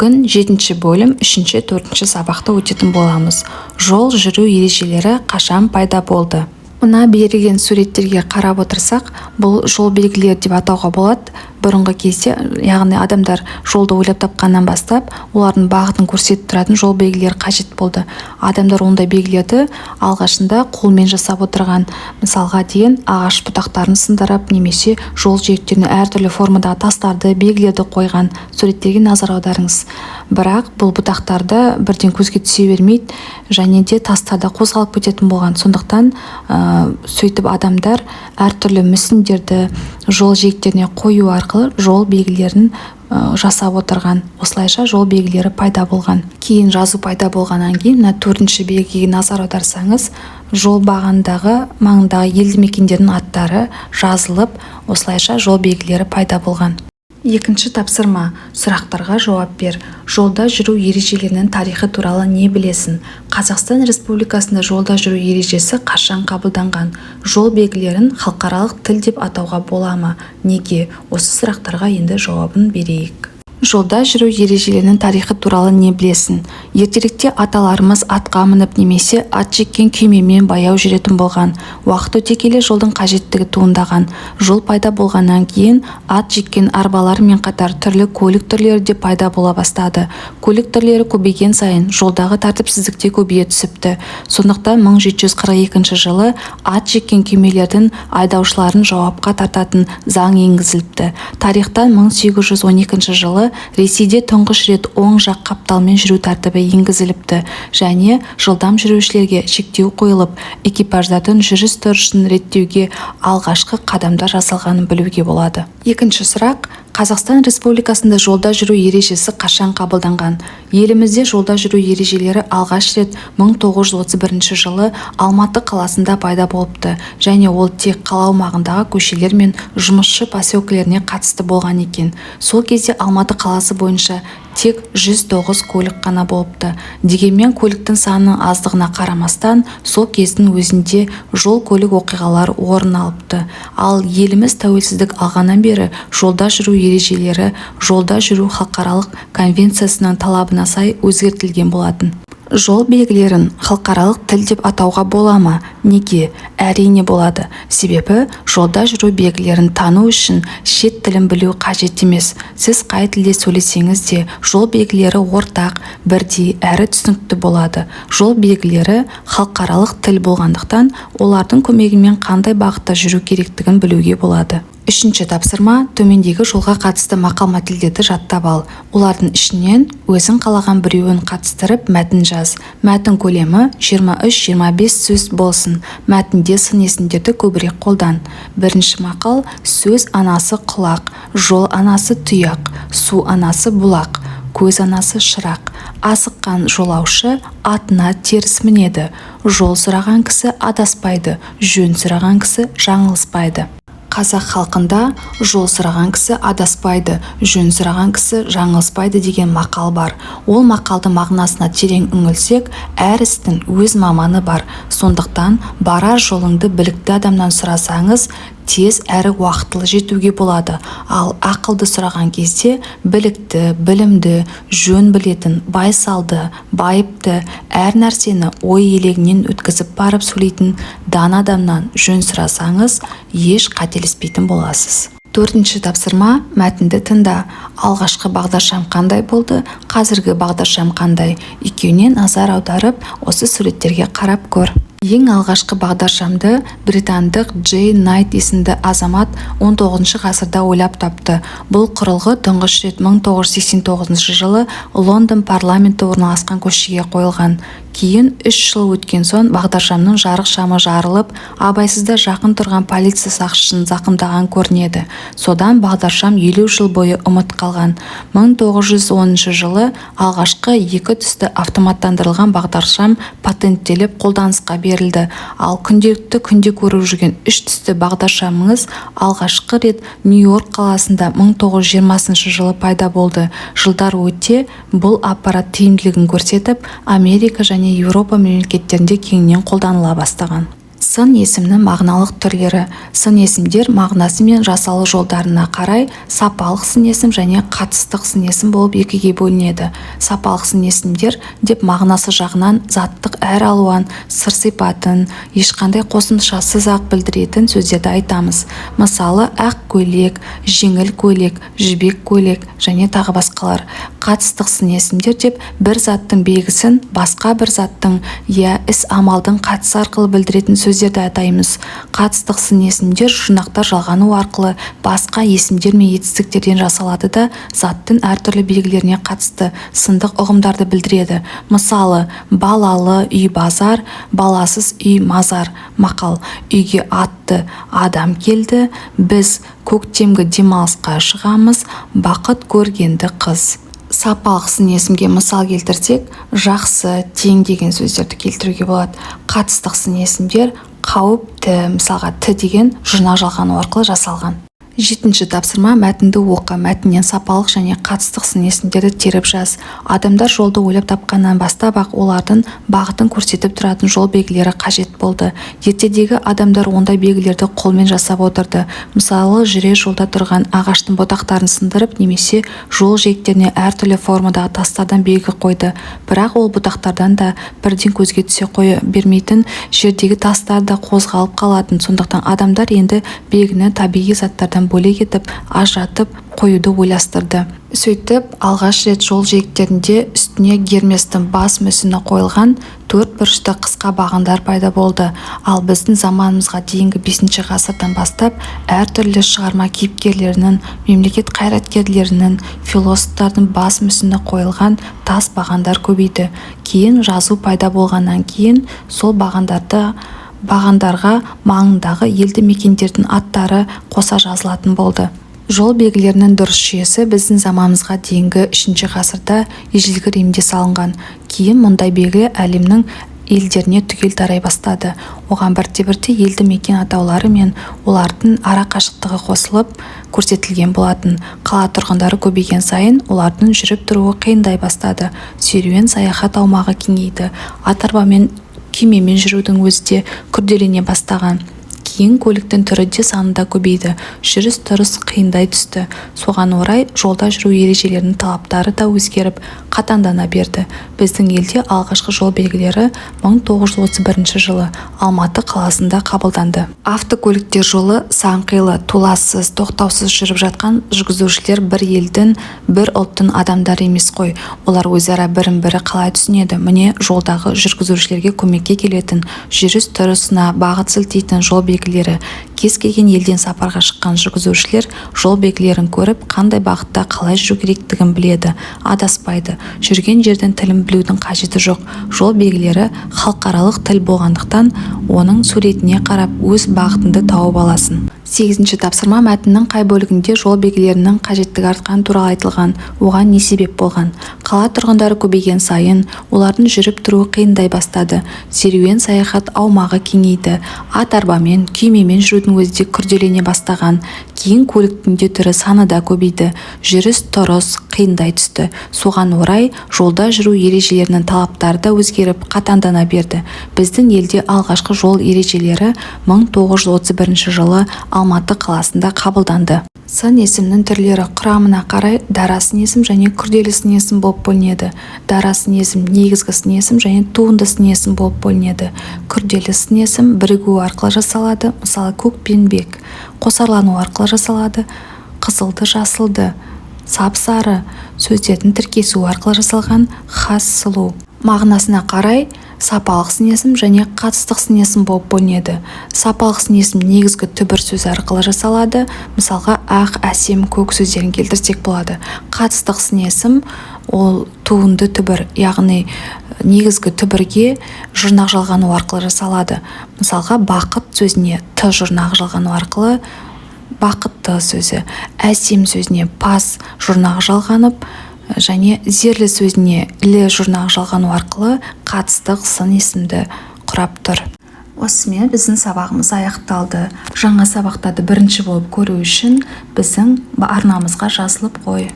Бүгін жетінші бөлім, үшінші, төртінші сабақты өтетін боламыз. Жол жүру ережелері қашан пайда болды? Мына берілген суреттерге қарап отырсақ, бұл жол белгілері деп атауға болады. Бұрынғы кезде, яғни адамдар жолды ойлап тапқаннан бастап, олардың бағытын көрсетіп тұратын жол белгілері қажет болды. Адамдар ондай белгілерді алғашында қолмен жасап отырған. Мысалға деген, ағаш бұтақтарын сындырып немесе жол жиектеріне әртүрлі формадағы тастарды, белгілерді қойған. Суреттерге назар аударыңыз. Бірақ бұл бұтақтарды бірден көзге түсе бермейді және де тастар да қозғалып кететін болған. Сондықтан сөйтіп адамдар әртүрлі мүсіндерді жол жиектеріне қою арқылы жол белгілерін жасап отырған. Осылайша жол белгілері пайда болған. Кейін жазу пайда болғаннан кейін, мына төртінші белгіге назар аударсаңыз, жол бағандағы маңындағы елді мекендердің аттары жазылып, осылайша жол белгілері пайда болған. Екінші тапсырма. Сұрақтарға жауап бер. Жолда жүру ережелерінің тарихы туралы не білесің? Қазақстан Республикасында жолда жүру ережесі қашан қабылданған? Жол белгілерін халықаралық тіл деп атауға бола ма? Неге? Осы сұрақтарға енді жауабын берейік. Жолда жүру ережелерінің тарихы туралы не білесің? Ертеректе аталарымыз атқа мініп немесе ат жеккен күймемен баяу жүретін болған. Уақыт өте келе жолдың қажеттігі туындаған. Жол пайда болғаннан кейін ат жеккен арбалармен қатар түрлі көлік түрлері де пайда бола бастады. Көлік түрлері көбейген сайын жолдағы тәртіпсіздік те көбейе түсіпті. Сондықтан 1742 жылы ат жеккен күймелердің айдаушыларын жауапқа тартатын заң енгізіліпті. Тарихтан 1812 жылы Ресейде тұңғыш рет оң жақ қапталмен жүру тәртібі енгізіліпті және жылдам жүрушілерге шектеу қойылып, экипаждардың жүріс-тұрысын реттеуге алғашқы қадамдар жасалғанын білуге болады. Екінші сұрақ. Қазақстан Республикасында жолда жүру ережесі қашан қабылданған? Елімізде жолда жүру ережелері алғаш рет 1931 жылы Алматы қаласында пайда болыпты және ол тек қала аумағындағы көшелер мен жұмысшы поселкелеріне қатысты болған екен. Сол кезде Алматы қаласы бойынша тек 109 көлік қана болыпты. Дегенмен көліктің санының аздығына қарамастан, сол кездің өзінде жол-көлік оқиғалары орын алыпты. Ал еліміз тәуелсіздік алғаннан бері жолда жүру ережелері Жолда жүру халықаралық конвенциясының талабына сай өзгертілген болатын. Жол белгілерін халықаралық тіл деп атауға бола ма? Неге? Әрине, болады. Себебі жолда жүру белгілерін тану үшін шет тілін білу қажет емес. Сіз қай тілде сөйлесеңіз де, жол белгілері ортақ, бірдей әрі түсінікті болады. Жол белгілері халықаралық тіл болғандықтан, олардың көмегімен қандай бағытта жүру керектігін білуге болады. Үшінші тапсырма. Төмендегі жолға қатысты мақал-мәтелдерді жаттап ал. Олардың ішінен өзің қалаған біреуін қатыстырып, мәтін жаз. Мәтін көлемі 23-25 сөз болсын. Мәтінде сын есімдерді көбірек қолдан. Бірінші мақал: сөз анасы құлақ, жол анасы тұяқ, су анасы бұлақ, көз анасы шырақ. Асыққан жолаушы атына теріс мінеді. Жол сұраған кісі адаспайды, жөн сұраған кісі жаңылыспайды. Қазақ халқында «Жол сұраған кісі адаспайды, жөн сұраған кісі жаңылыспайды» деген мақал бар. Ол мақалдың мағынасына терең үңілсек, әр істің өз маманы бар. Сондықтан барар жолыңды білікті адамнан сұрасаңыз, тез әрі уақытылы жетуге болады. Ал ақылды сұраған кезде білікті, білімді, жөн білетін, байсалды, байыпты, әр нәрсені ой елегінен өткізіп барып сөйлейтін дана адамнан жөн сұрасаңыз, еш қателеспейтін боласыз. Төртінші тапсырма. Мәтінді тыңда. Алғашқы бағдаршам қандай болды, қазіргі бағдаршам қандай? Екеуіне назар аударып, осы суреттерге қарап көр. Ең алғашқы бағдаршамды британдық Джей Найт есімді азамат 19 ғасырда ойлап тапты. Бұл құрылғы тұңғыш рет 1989 жылы Лондон парламенті орналасқан көшеге қойылған. Кейін 3 жыл өткен соң бағдаршамның жарық шамы жарылып, абайсызда жақын тұрған полиция сақшысын зақымдаған көрінеді. Содан бағдаршам 50 жыл бойы ұмыт қалған. 1910 жылы алғашқы екі түсті автоматтандырылған бағдаршам патенттеліп, қолданысқа берілді. Ал күнделікті күнде көріп жүрген үш түсті бағдаршамыңыз алғашқы рет Нью-Йорк қаласында 1920 жылы пайда болды. Жылдар өте бұл аппарат тиімділігін көрсетіп, Америка және Еуропа мемлекеттерінде кеңінен қолданыла бастаған. Сын есімнің мағыналық түрлері. Сын есімдер мағынасы мен жасалу жолдарына қарай сапалық сын есім және қатыстық сын есім болып екіге бөлінеді. Сапалық сын есімдер деп мағынасы жағынан заттық әр алуан сыр-сипатын ешқандай қосымшасыз-ақ білдіретін сөздерді айтамыз. Мысалы, ақ көйлек, жеңіл көйлек, жібек көйлек және тағы басқалар. Қатыстық сын есімдер деп бір заттың белгісін басқа бір заттың, я іс-амалдың қатысы арқылы білдіретін сөздерді атаймыз. Қатыстық сын есімдер жұрнақтар жалғану арқылы басқа есімдер мен етістіктерден жасалады да, заттың әртүрлі белгілеріне қатысты сындық ұғымдарды білдіреді. Мысалы, балалы үй базар, баласыз үй мазар. Мақал: үйге атты адам келді, біз көктемгі демалысқа шығамыз, бақыт көргенді қыз. Сапалық сын есімге мысал келтірсек, жақсы, тең деген сөздерді келтіруге болады. Қатыстық сын есімдер қауіпті, мысалға, ті деген жұрнақ жалғану арқылы жасалған. Жетінші тапсырма: мәтінді оқы, мәтіннен сапалық және қатыстық сын есімдерді теріп жаз. Адамдар жолды ойлап тапқаннан бастап-ақ олардың бағытын көрсетіп тұратын жол белгілері қажет болды. Ертедегі адамдар ондай белгілерді қолмен жасап отырды. Мысалы, жүрер жолда тұрған ағаштың бұтақтарын сындырып немесе жол жиектеріне әртүрлі формадағы тастардан белгі қойды. Бірақ ол бұтақтардан да бірден көзге түсе қоя бермейтін, жердегі тастар да қозғалып қалатын. Сондықтан адамдар енді белгіні табиғи заттардан бөлек етіп ажыратып қоюды ойластырды. Сөйтіп, алғаш рет жол жиектерінде үстіне Герместің бас мүсіні қойылған төрт бұрышты қысқа бағандар пайда болды. Ал біздің заманымызға дейінгі бесінші ғасырдан бастап әртүрлі шығарма кейіпкерлерінің, мемлекет қайраткерлерінің, философтардың бас мүсіні қойылған тас бағандар көбейді. Кейін жазу пайда болғаннан кейін сол бағандарға маңындағы елді мекендердің аттары қоса жазылатын болды. Жол белгілерінің дұрыс жүйесі біздің заманымызға дейінгі үшінші ғасырда ежелгі Римде салынған. Кейін мұндай белгі әлемнің елдеріне түгел тарай бастады. Оған бірте-бірте елді мекен атаулары мен олардың ара қашықтығы қосылып көрсетілген болатын. Қала тұрғындары көбейген сайын олардың жүріп-тұруы қиындай бастады. Серуен, саяхат аумағы кеңейді. Ат арбамен, күймемен жүрудің өзі де күрделене бастаған. Кейін көліктің түрі де, саны да көбейді, жүріс-тұрыс қиындай түсті. Соған орай жолда жүру ережелерінің талаптары да өзгеріп, қатаңдана берді. Біздің елде алғашқы жол белгілері 1931 жылы Алматы қаласында қабылданды. Автокөліктер жолы сан қилы, толассыз, тоқтаусыз жүріп жатқан жүргізушілер бір елдің, бір ұлттың адамдары емес қой. Олар өзара бірін-бірі қалай түсінеді? Міне, жолдағы жүргізушілерге көмекке келетін, жүріс-тұрысына бағыт сілтейтін жол белгілері. Кез келген елден сапарға шыққан жүргізушілер жол белгілерін көріп, қандай бағытта қалай жүру керектігін біледі, адаспайды. Жүрген жердің тілін білудің қажеті жоқ. Жол белгілері халықаралық тіл болғандықтан, оның суретіне қарап өз бағытыңды тауып аласың. Сегізінші тапсырма: мәтіннің қай бөлігінде жол белгілерінің қажеттігі артқаны туралы айтылған? Оған не себеп болған? Қала тұрғындары көбейген сайын олардың жүріп-тұруы қиындай бастады. Серуен, саяхат аумағы кеңейді. Ат арбамен, күймемен жүрудің өзі де күрделене бастаған. Кейін көліктің де түрі, саны да көбейді, жүріс-тұрыс қиындай түсті. Соған орай жолда жүру ережелерінің талаптары да өзгеріп, қатаңдана берді. Біздің елде алғашқы жол ережелері 1931 жылы Алматы қаласында қабылданды. Сын есімнің түрлері құрамына қарай дара сын есім және күрделі сын есім болып бөлінеді. Дара сын есім негізгі сын есім және туынды сын есім болып бөлінеді. Күрделі сын есім бірігу арқылы жасалады, мысалы, көк пен бек; қосарлану арқылы жасалады, қызылды, жасылды, сап-сары; сөздердің тіркесуі арқылы жасалған, хас, сұлу. Мағынасына қарай сапалық сын есім және қатыстық сын есім болып бөлінеді. Сапалық сын есім негізгі түбір сөз арқылы жасалады. Мысалға, ақ, әсем, көк сөздерін келтірсек болады. Қатыстық сын есім ол туынды түбір, яғни негізгі түбірге жұрнақ жалғану арқылы жасалады. Мысалға, бақыт сөзіне т жұрнағы жалғану арқылы бақытты сөзі, әсем сөзіне пас жұрнағы жалғанып және зерлі сөзіне лі жұрнағы жалғану арқылы қатыстық сын есімді құрап тұр. Осымен біздің сабағымыз аяқталды. Жаңа сабақтарды бірінші болып көру үшін біздің арнамызға жазылып қой.